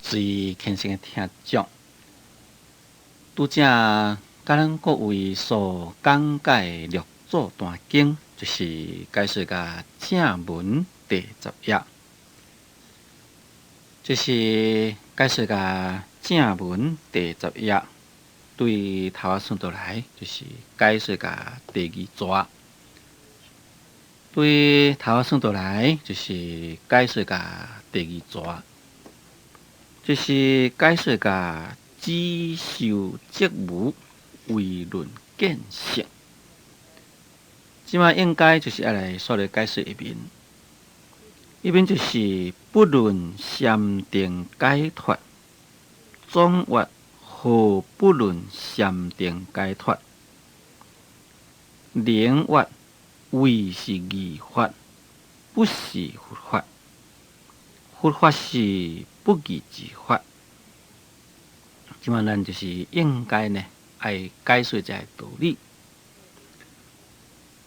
最虔誠的聽眾，拄才佮咱各位所講解六祖壇經，就是解說甲正文第十頁，這是解說甲正文第十頁，對頭仔算倒來，就是解說甲第二逝。對頭仔算倒來，就是解說甲第二逝。這是解說甲只受則無，唯論見性。這擺應該就是愛來煞來解說一面，一面就是不論禪定解脫，總曰何不論禪定解脫？靈曰唯是義法，不是佛法。佛法是不義之法。這擺咱就是應該呢，愛解說這個道理。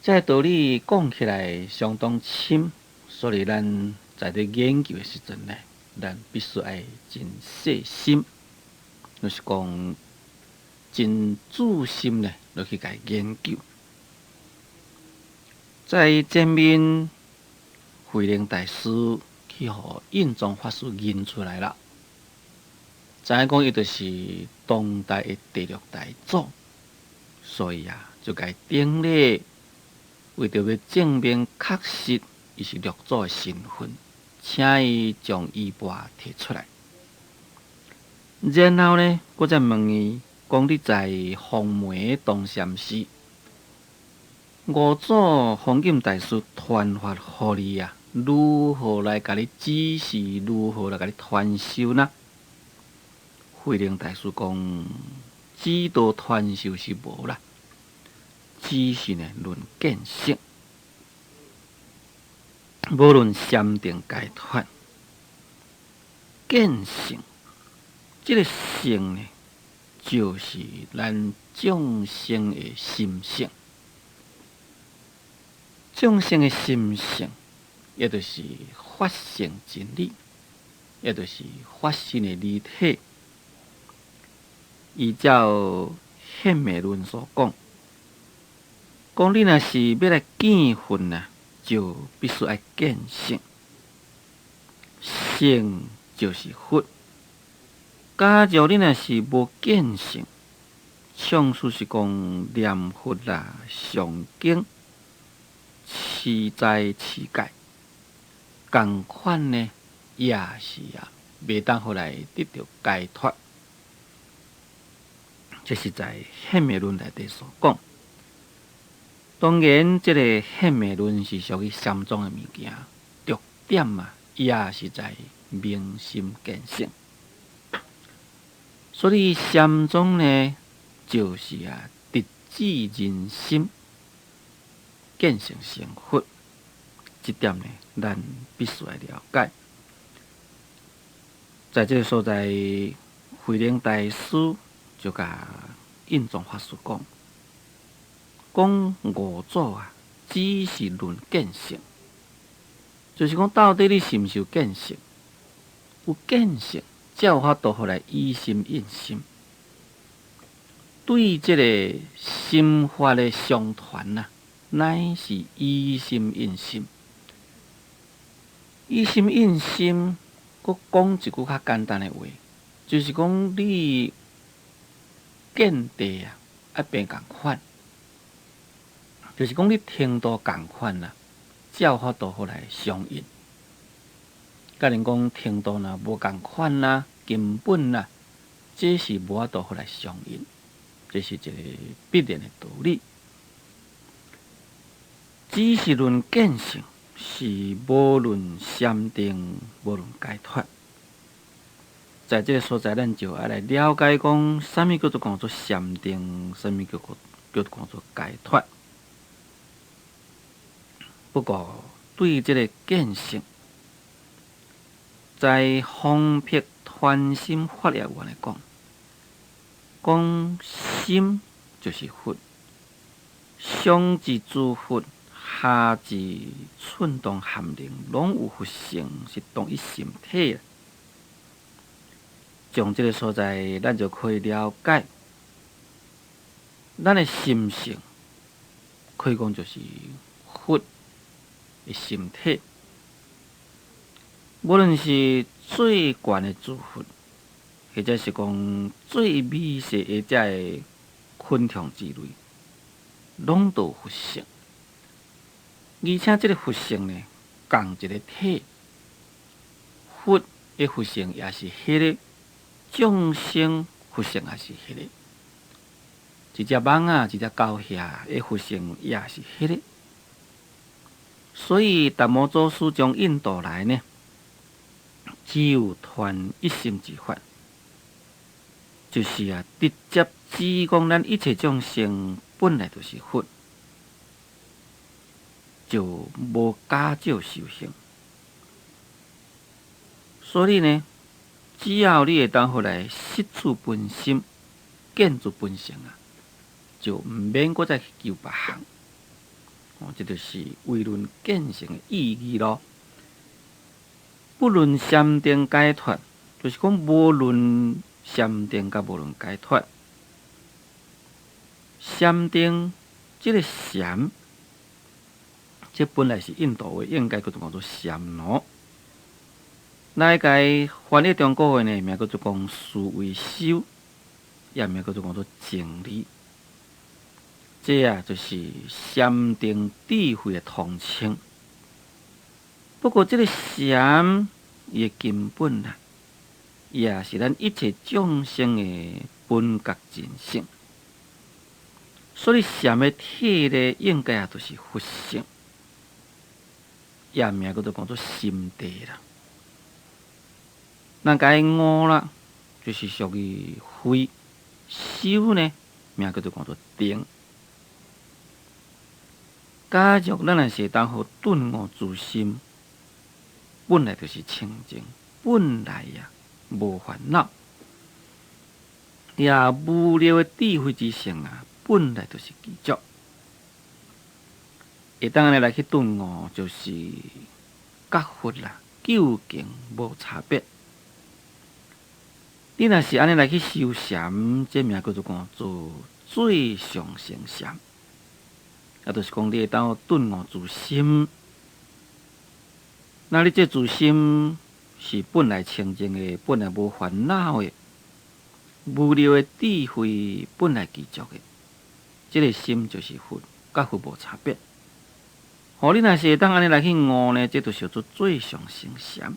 這個道理講起來相當深，所以咱在咧研究的時陣呢，咱必須愛真細心，就是講真注心呢，落去共研究。在前面，慧能大師去予印宗法師認出來啦，知影講伊就是當代的第六代祖，所以啊，就共伊頂禮，為著欲證明確實伊是六祖的身份，請伊將衣缽提出來。然後呢，閣再問伊講：你在黃梅東禪寺，五祖弘忍大師傳法予你啊，如何來共你指示？如何來共你傳授呢？慧能大師講：指導傳授是無啦，只是呢論見性，無論禪定解脫，見性，這個性呢，就是咱眾生的心性，眾生的心性。也就是法性真理，也就是法身的理體。依照顯密論所講，講你若是欲來見佛啊，就必須愛見性。性就是佛。假如你若是無見性，創始是講念佛啦、誦經、持齋持戒。仝款呢，也是啊，袂當予來得著解脫。這是在顯密論內底所講。當然，這個顯密論是屬於禪宗的物件，重點啊，也是在明心見性。所以禪宗呢，就是啊，直指人心，見性成佛。這點呢，咱必須愛了解。在這個所在，慧能大師就共印宗法師講，講五祖啊，只是論見性，就是講到底你是毋是有見性？有見性，才有法度予來以心印心。對這個心法的相傳啊，乃是以心印心。以心印心，閣講一句較簡單的話，就是講你見地啊，愛變仝款，就是講你程度仝款啊，才有法度予來相應。假如講程度若無仝款啊，根本啊，這是無法度予來相應，這是一個必然的道理。只是論見性。是無論禪定，無論解脫，在這個所在，咱就愛來了解講，啥物叫做講做禪定，啥物叫做叫做講做解脫。不過，對這個見性，在方別傳心法要員來講，講心就是佛，上至諸佛。下至寸動含靈，攏有佛性，是同一心體。從這个所在，咱就可以了解，咱的心性可以講就是佛的心體。無論是最懸的諸佛，或者是講最微細的這个昆蟲之類，攏都有佛性。而且這个佛性呢，仝一个體，佛的佛性也是彼个，眾生佛性也是彼個，一隻蠓仔，一隻狗遐的佛性也是彼个。所以達摩祖師從印度來呢，只有傳一心一法，就是啊，直接指講咱一切眾生本來就是佛，就無加少修行。所以呢，只要你會當予來識出本心，見出本性啊，就毋免閣再去求別項。哦，這就是唯論見性的意義囉。不論禪定解脫，就是講無論禪定佮無論解脫。禪定這个禪，這本來是印度話，應該叫做講做禪那。來共翻譯中國話呢，名叫做講思維修，也名叫做講做靜慮。這啊，就是禪定智慧的統稱。不過，這个禪伊的根本啊，也是咱一切眾生的本覺真性。所以禪的體呢，應該也就是佛性，也名叫做講做心地啦。咱共伊悟啦，就是屬於慧；修呢，名叫做講做定。假如咱若是會當予頓悟自心，本來就是清淨，本來呀無煩惱，也無量的智慧之性啊，本來就是具足。會當按呢來去頓悟，就是佮佛啦，究竟無差別。你若是按呢來去修禪，這名叫做講做最上乘禪，也就是講你會當頓悟自心。那你這自心是本來清淨的，本來無煩惱的，無量的智慧本來具足的，這个心就是佛，佮佛無差別。予你若是會當按呢來去悟呢，這就是叫做最上乘禪。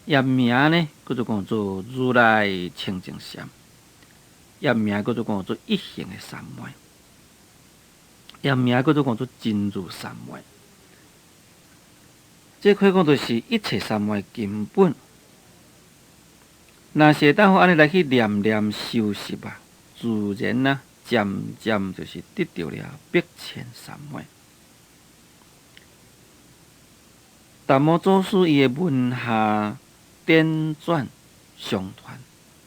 也名呢，叫做講做如來清淨禪，也名叫做講做一行的三昧，也名叫做講做真如三昧。這可以講就是一切三昧根本。若是會當按呢來去念念修習啊，自然啊，漸漸就是得著了百千三昧。達摩祖師伊的門下輾轉相傳，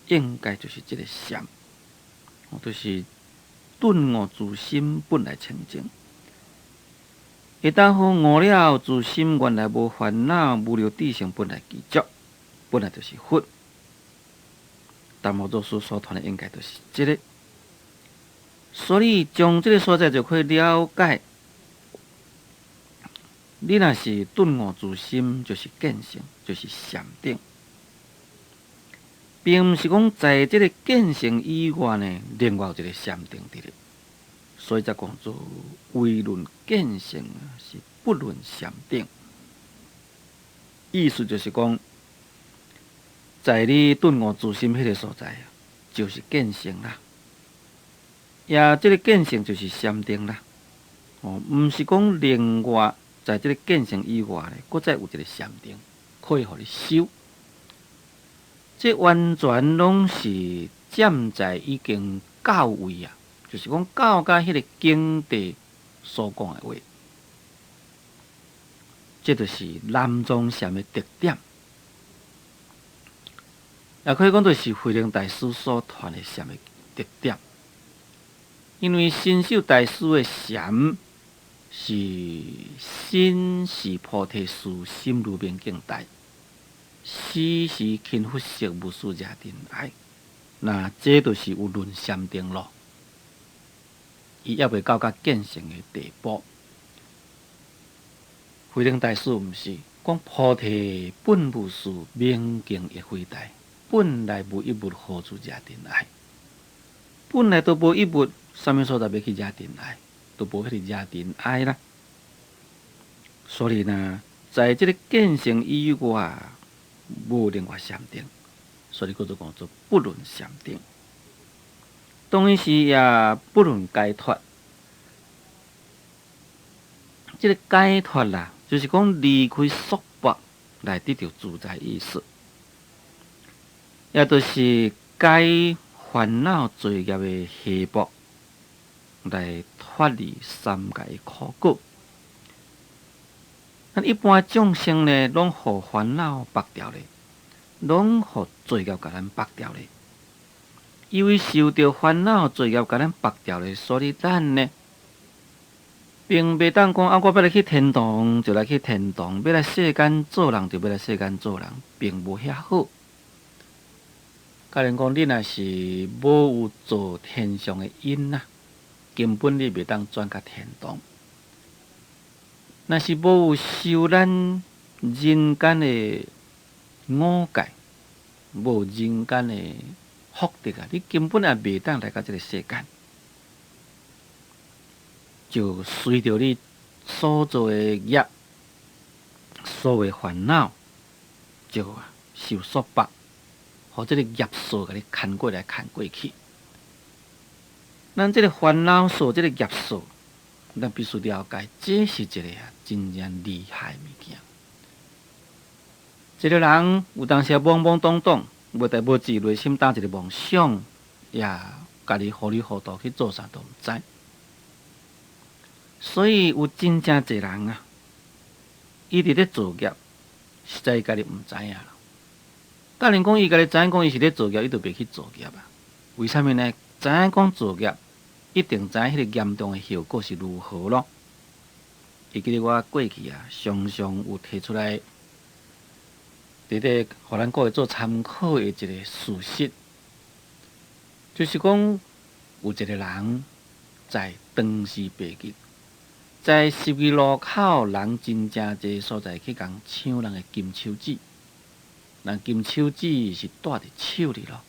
應該就是這个禪，就是頓悟自心本來清淨。會當予悟了自心原來無煩惱，無量智性本來具足，本來就是佛。達摩祖師所傳的應該就是這个，所以從這个所在就可以了解，你若是頓悟自心，就是見性，就是禪定，並毋是講在這个見性以外呢，另外有一个禪定佇咧。所以才講做唯論見性是不論禪定，意思就是講，在你頓悟自心彼个所在啊，就是見性啦。也這个見性就是禪定啦。哦，毋是講另外在這个見性以外咧，閣再有一个禪定可以予你修。這完全攏是站在已經到位啊。就是講到佮彼个境地所講的話，這就是南宗禪的特點，也可以講就是慧能大師所傳的禪的特點。因為神秀大師的禪是心是菩提樹，心如明鏡台，時時勤拂拭，勿使惹塵埃。那這就是有論禪定咯。伊猶未到甲見性的地步。慧能大師毋是講菩提本無樹，明鏡亦非台，本來無一物，何處惹塵埃？本來都無一物，啥物所在欲去惹塵埃？都無彼個惹塵埃啦。所以呢，在這个見性以外，無另外禪定，所以叫做講做不論禪定。當然是也不論解脫。這个解脫啦，就是講離開束縛來得著自在意識，也就是解煩惱罪業的繫縛，來脫離三界的苦果。咱一般眾生呢，攏予煩惱縛牢咧，攏予罪業共咱縛牢咧。因為受著煩惱罪業共咱縛牢咧，所以咱呢，並袂當講啊，我欲來去天堂就來去天堂，欲來世間做人就欲來世間做人，並無遐好。假如講你若是無有做天上的因啊，根本你袂當轉甲天堂。若是無有修咱人間的五戒，無人間的福德啊，你根本也袂當來到這个世間。就隨著你所做的業，所謂煩惱，就受束縛，予這个業索共你牽過來牽過去。咱這个煩惱索，這个業索，咱必須了解，這是一个啊真正厲害的物件。一个人有當時懵懵懂懂，無代無誌，內心打一个夢想，也家己糊裡糊塗去做啥都毋知。所以有真正濟人啊，伊佇咧造業，實在伊家己毋知影啦。假如講伊家己知影講伊是咧造業，伊就袂去造業啊。為啥物呢？知影講造業，一定知影彼个嚴重的後果是如何咯。會記得我過去啊，常常有提出來，佇咧予咱各位做參考的一个事實，就是講有一个人在當時白日，在十字路口人真正濟所在去共搶人的金手指，人金手指是戴佇手裡咯，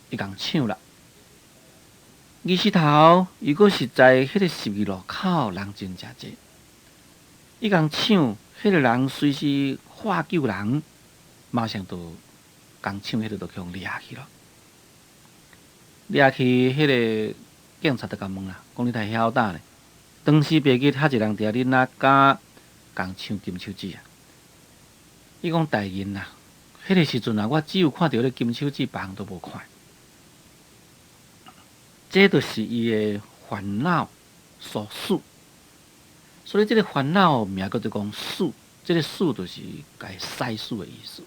伊共搶啦。二時頭，伊閣是在彼个十字路口人真正濟，伊共搶，彼个人隨時喝救人，馬上就共搶，彼个就去予掠去咯。掠去，彼个警察就共問啦，講你太曉膽咧？當時白日遐濟人佇遐，你哪敢共搶金手指啊？伊講大人啊，彼个時陣啊，我只有看著彼个金手指，別項都無看。這就是伊的煩惱所使。所以這个煩惱名叫做講使，這个使就是共使使的意思，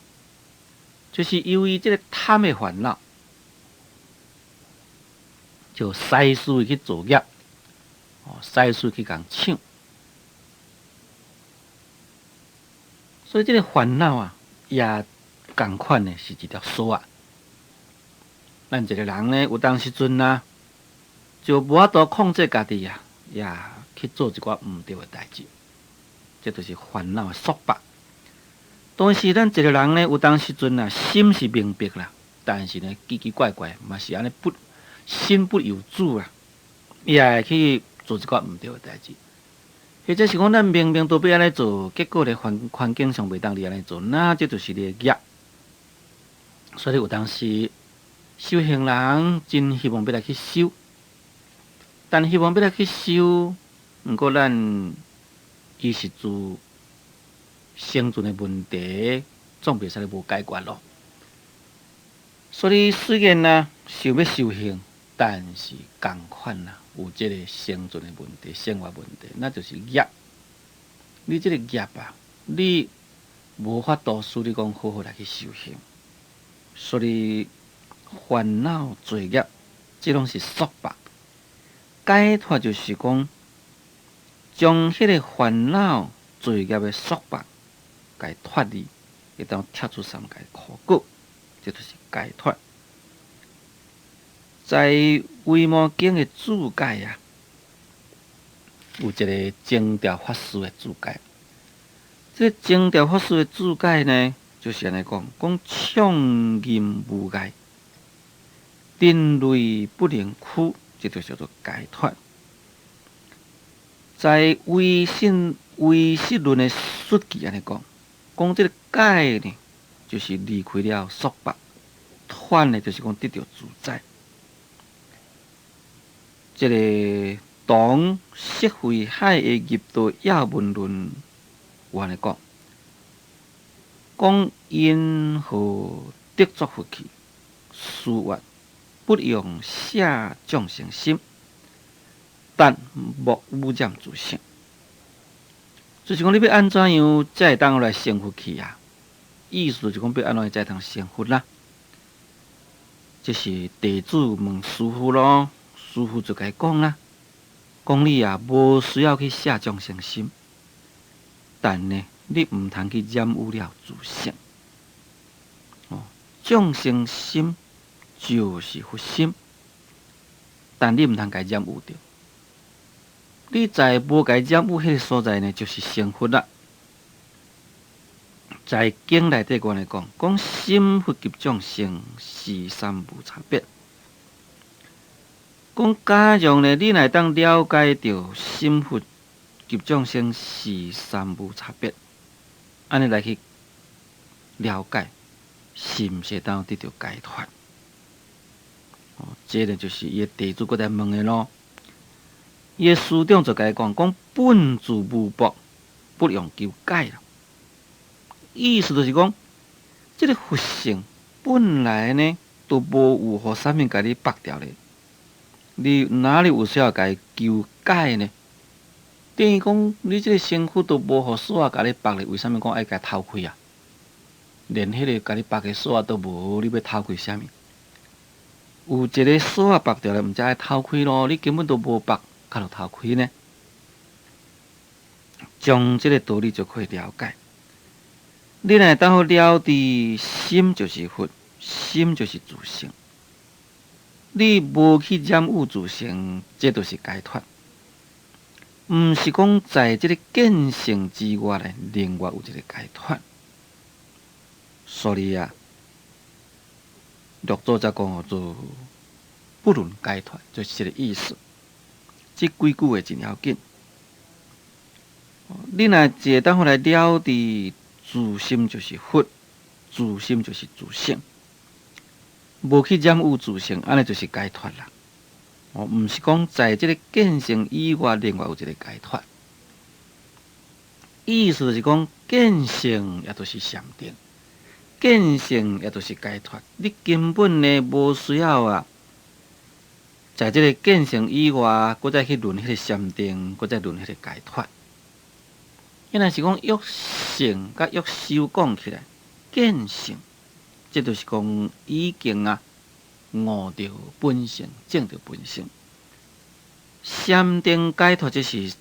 就是由於這个貪的煩惱，就使使伊去造業。使使去共搶，所以這个煩惱啊，也仝款的是一條索仔。咱一个人呢，有當時陣啊，就無法度控制家己啊，也去做一寡毋對的代誌，這就是煩惱的束縛。當時咱一个人呢，有當時陣啊，心是明白啦，但是呢，奇奇怪怪，嘛是按呢不心不由主啊，伊也會去做一寡毋對的代誌，或者是講咱明明都欲按呢做，結果咧環環境上袂當你按呢做，那這就是你的業。所以有當時修行人真希望欲來去修，但希望欲來去修，毋過咱衣食住生存的問題總袂使無解決咯。所以雖然啊想欲修行，但是仝款啊，有這个生存的問題、生活問題，那就是業。你這个業啊，你無法度使你講好好來去修行，所以煩惱罪業，這攏是束縛。解脫就是講，將彼个煩惱罪業的束縛，共脫離。會當拆出三界苦果，這就是解脫。在《維摩經》的注解啊，有一個精調法師的注解。這個精調法師的注解呢，就是按呢講，講暢任無礙，定類不能屈，這就叫做解脫。在唯信唯識論的述記按呢講，講這個解呢，就是離開了束縛；脫呢，就是講得著自在。這個唐釋慧海的入道要門論有按呢講，講云何得作佛器？師曰：不用捨眾生心，但莫污染自性。就是講你欲按怎樣才會當來成佛去啊？意思就是講欲按怎才會當成佛啦？這是弟子問師父咯，師父就共伊講啦，講你啊無需要去捨眾生心，但呢，你毋通去染污了自性。哦，眾生心就是佛心，但你毋通共伊染污著。你在無共伊染污彼个所在呢，就是成佛啦。在經內底按呢講，講心佛及眾生是三無差別。講假如呢，你若會當了解著心佛及眾生是三無差別，按呢來去了解，是毋是會當得著解脫？哦，這个就是伊的弟子閣來問的咯。伊的師長就共伊講，講本自無縛，不用求解啦。意思就是講，這个佛性本來呢，都無有予啥物共你縛牢咧。你哪裡有需要共伊求解呢？等於講，你這个身軀都無予索仔共你縛咧，為啥物講愛共伊偷開啊？連彼个共你縛的索仔都無，你欲偷開啥物？有一个索仔縛著咧，毋才愛偷開咯。你根本都無縛，較著偷開呢？將這个道理就可以了解。你若會當好了知心就是佛，心就是自性。你無去染污自性，這就是解脫。毋是講在這个見性之外咧，另外有一个解脫。所以啊，六祖才講做不論解脫，就是這个意思。這幾句話真要緊。你若會當好來了知自心就是佛，自心就是自性，無去染污自性，按呢就是解脫啦。哦，毋是講在這个見性以外，另外有一个解脫。意思就是講，見性也就是禪定，見性也就是解脫。你根本呢無需要啊，在這个見性以外，閣再去論彼个禪定，閣再論彼個解脫。因若是講約性佮約修講起來，見性，這就是講已經啊悟著本性，證著本性。禪定解脫，這是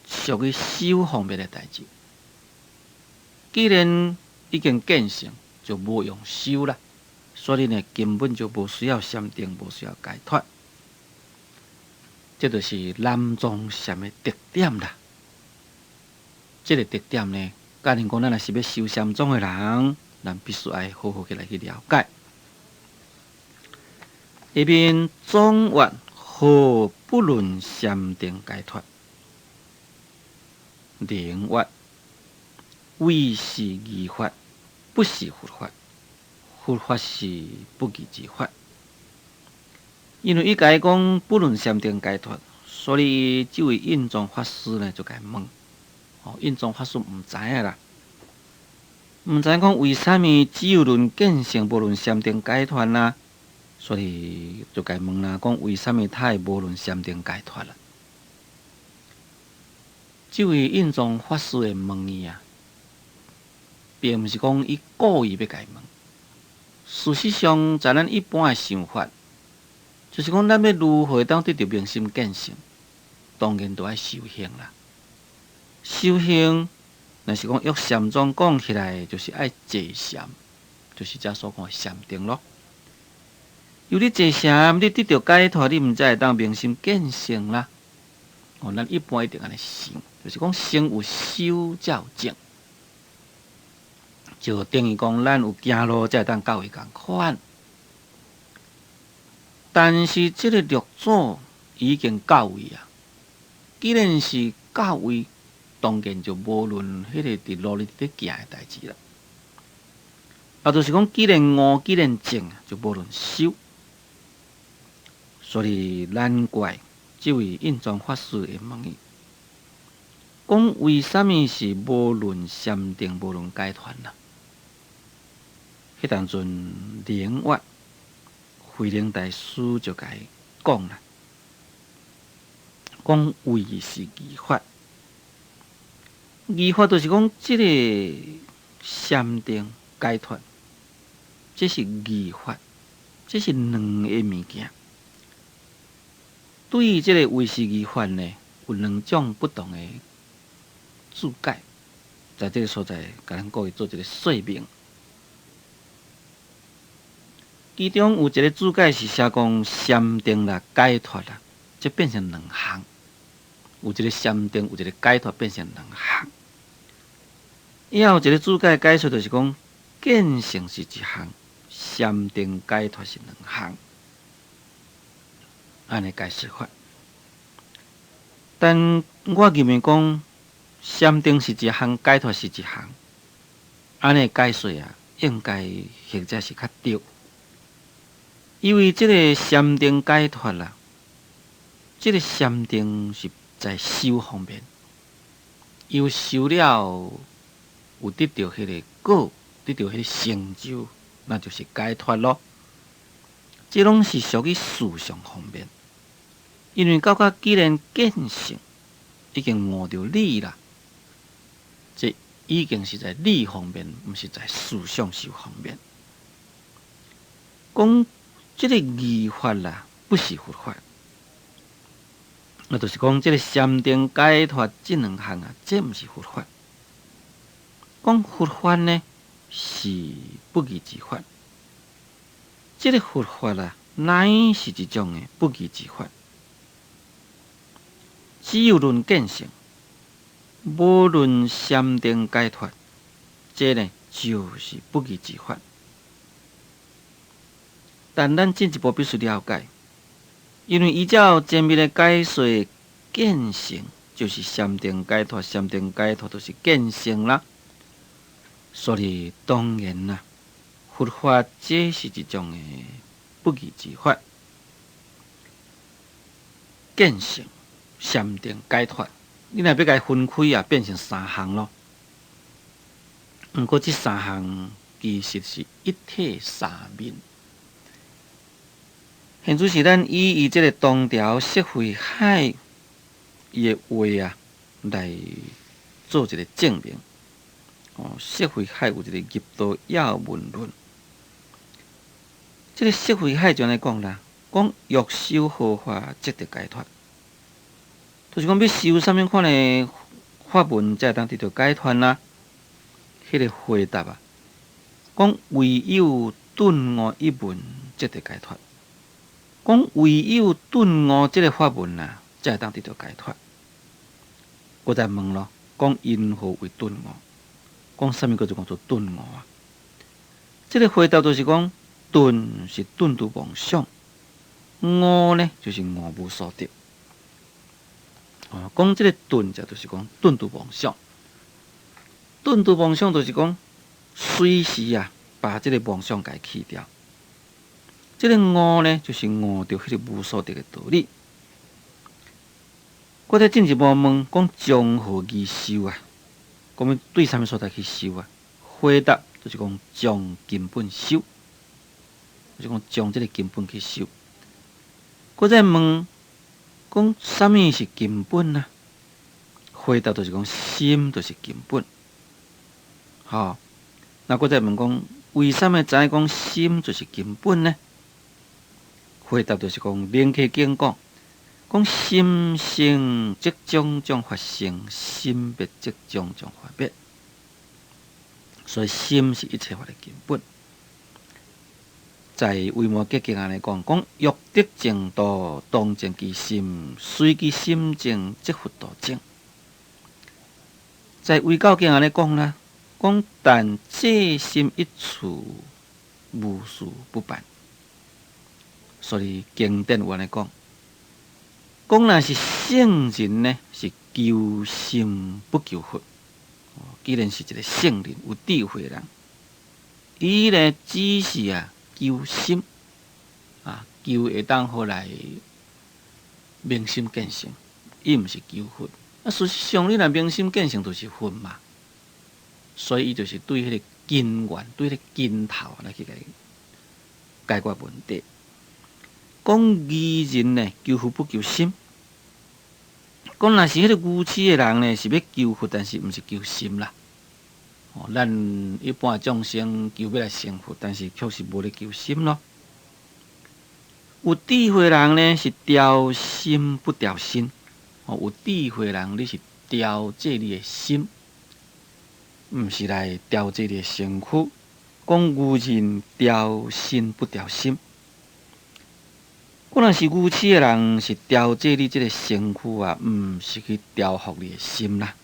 屬於修方面的代誌。既然已經見性，就無用修啦，所以呢，根本就無需要禪定，無需要解脫。這就是南宗禪的特點啦。這個特點呢，假如講咱若是欲修禪宗的人，咱必須愛好好去來去了解。下面總曰何不論禪定解脫？靈曰唯是義法，不是佛法。佛法是不義之法。因為伊共伊講不論禪定解脫，所以這位印宗法師呢就共伊問。哦，印宗法師毋知影啦，毋知影講為啥物只有論見性，無論禪定解脫啦，所以就共伊問啦，講為啥物他會無論禪定解脫啦？這位印宗法師會問伊啊，並毋是講伊故意欲共伊問。事實上，在咱一般的想法，就是講咱欲如何當得著明心見性，當然都愛修行啦。修行若是講約禪宗講起來，就是愛坐禪，就是遮所講的禪定囉。由你坐禪，你得著解脫，你毋才會當明心見性啦。哦，咱一般一定按呢想，就是講先有修才有證，就等於講咱有行路才會當到位仝款。但是這个六祖已經到位啊，既然是到位，當然就無論彼個佇路裡佇咧行的代誌啦。啊，就是講既然悟，既然證，就無論修。所以難怪這位印宗法師會問伊，講為啥物是無論禪定，無論解脫啦？彼當陣靈月慧能大師就共伊講啦，講唯是義法，義法就是講這个禪定解脫，這是義法，這是兩个物件。對於這个唯是義法呢，有兩種不同的注解，在這个所在，共咱各位做一个說明。其中有一个注解是寫講禪定啦、解脫啦，這變成兩項。有一个禪定，有一个解脫，變成兩項。也有一个注解解說，就是講見性是一項，禪定解脫是兩項。按呢解釋法，但我認為講禪定是一項，解脫是一項，按呢解說啊，應該或者是較對。因為這个禪定解脫啦，這个禪定是在修方面，有修了有得著彼个果，得著彼个成就，那就是解脫囉。這攏是屬於思想方面，因為到甲既然見性已經悟著理啦，這已經是在理方面，毋是在思想修方面。講這个義法啦，不是佛法，那就是講這个禪定解脫這兩項啊，這毋是佛法。講佛法呢，是不二之法。這个佛法啊，乃是一種的不二之法。只有論見性，無論禪定解脫，這呢就是不二之法。但咱進一步必須了解，因為依照前面的解說，見性就是禪定解脫，禪定解脫就是見性啦。所以當然啦，佛法這是一種的不二之法，見性、禪定、解脫，你若欲共伊分開啊，變成三項囉。毋過這三項其實是一體三面。現在是咱以伊這个唐朝釋慧海伊的話啊，來做一个證明。哦，釋慧海有一个入道要門論。這个釋慧海就按呢講啦，講欲修何法，則得解脫。就是講欲修啥物款的法門，才會當得著解脫啦？彼个回答啊，講唯有頓悟一門，則得解脫。講唯有頓悟這个法門啊，才會當得著解脫。閣再問囉，講云何為頓悟？講啥物叫做講做頓悟啊？這个回答就是講，頓是頓除妄想，悟呢就是悟無所得。哦，講這个頓者就是講頓除妄想，頓除妄想就是講隨時啊把這个妄想共去掉。這个悟呢，就是悟著彼个無所得的道理。閣再進一步問，講從何而修啊？講欲對啥物所在去修啊？回答就是講從根本修，就是講從這个根本去修。閣再問，講啥物是根本啊？回答就是講心就是根本。吼，那閣再問講，為啥物知影講心就是根本呢？回答就是講《楞伽經》講，講心生則種種法生，心滅則種種法滅。所以心是一切法的根本。在《維摩詰經》按呢講，講欲得淨道，當淨其心；隨其心淨，則佛道淨。在《遺教經》按呢講啦，講但這心一處，無事不辦。所以經典有按呢講，講若是聖人呢，是求心不求佛。既然是一個聖人，有智慧人，伊呢只是啊求心啊，求會當予來明心見性，伊毋是求佛。啊，事實上你若明心見性就是佛嘛，所以伊就是對彼個根源，對彼個根頭來去共解決問題。講愚人呢，求佛不求心。講若是彼個愚癡的人呢，是欲求佛，但是毋是求心啦。哦，咱一般眾生求欲來成佛，但是卻是無咧求心咯。有智慧人呢，是調心不調身。哦，有智慧人，你是調節你的心，毋是來調節你的身軀。講愚人調身不調心。可能是愚癡的人，是調節你這個身軀啊，毋是去調伏你的心啦。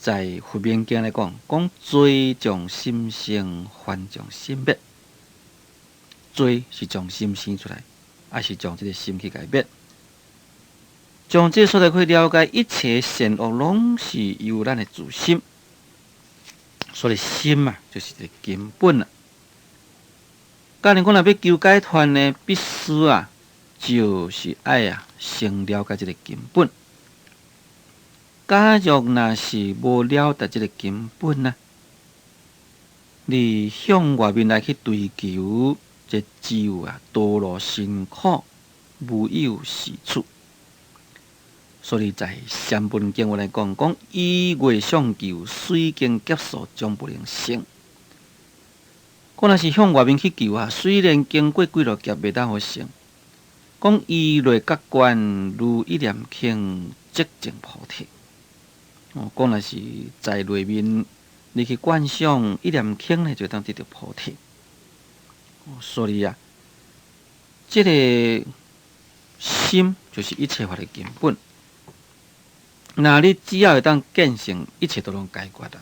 在佛明經來講，講罪從心生，煩從心滅。罪是從心生出來，抑是從這個心去共滅？從這個所在可以了解，一切善惡攏是由咱的自心。所以心啊，就是一個根本啊。假如講若欲求解脫呢，必須啊，就是愛啊，先了解這個根本。假如若是無了達這個根本啊，你向外面來去追求，這只有啊，徒勞辛苦，無有是處。所以在三本經我來講，講以外相求，雖經劫數，終不能成。講若是向外面去求啊，雖然經過幾落劫，袂當予成。講依內覺觀，如一念頃，即證菩提。哦，講若是在內面，你去觀想一念頃呢，就當得著菩提。所以啊，這個心就是一切法的根本。若你只要會當見性，一切都攏解決啦。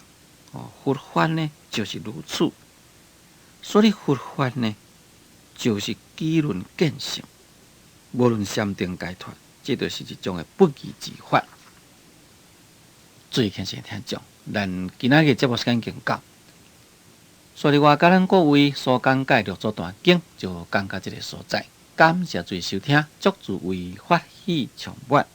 哦，佛法呢就是如此。所以佛法呢，就是機論見性，無論禪定解脫，這就是一種的不二之法。最虔誠聽眾，咱今仔日節目時間已經到，所以我佮咱各位所講解六祖壇經就講到這個所在。感謝諸位收聽，祝諸位法喜充滿。